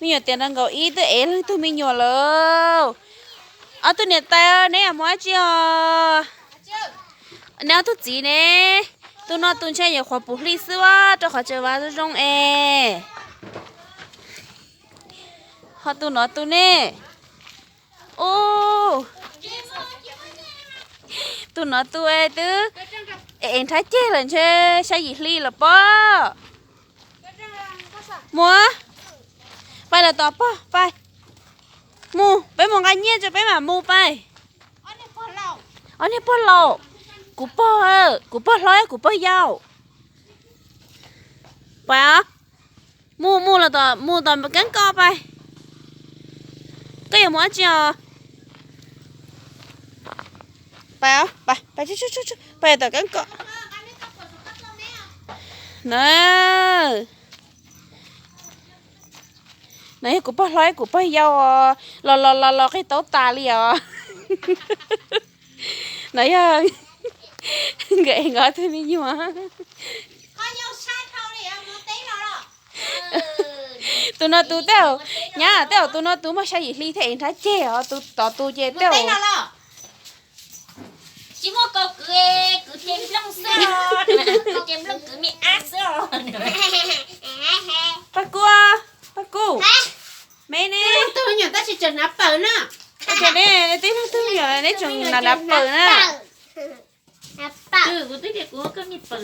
Me nyuam tias nrog nkaus ib twb ev leej twg me nyuam lawm. Ob tug niam tais, neb yuav mus dab tsi os? Neb ob tug txiv ne? Tus no tus ntshe yuav qhuav puv hli xwb as, rau qhov tseem vab zoo es. Ho tus no tus ne? Ub, tus no tus twb ev nrhab ceg lawm ntshe xya yim hli lawm pob. Mus, pais lawm tom pog pais. Mus, peb mus nqa nyiaj tso peb mam mus pais. Ob niag pog laus, kuv pog, kuv pog hlob, kuv pog yau. Pais os, mus mus los tom, mus tom keeb ko pais. Koj yuav mus dab tsi os? Pais os, pais, pais tom keeb ko na. No yog kuv pog hlob kuv pog yau os, los los los los qig taub tas li os. No yog nkawd ev nkawd ob tug me nyuam. Tus no tus tej zaum, nyab tej zaum tus no tus muaj xya yim hli thiaj ev nrhab ceg os, tus tod tus ces tej zaum tsis muaj kaus kwv, kwv ces nplooj xwb, kwv ces nplooj kwv me ab xwb. Paj Kub, Paj Kub, me ne, tus me nyuam tab sis tseem hnav pawg na. Ua cas ne, tib leeg tug me nyuam neb tseem hnav hnav pawg na? Kuv twb tias kuv koj niag pawg.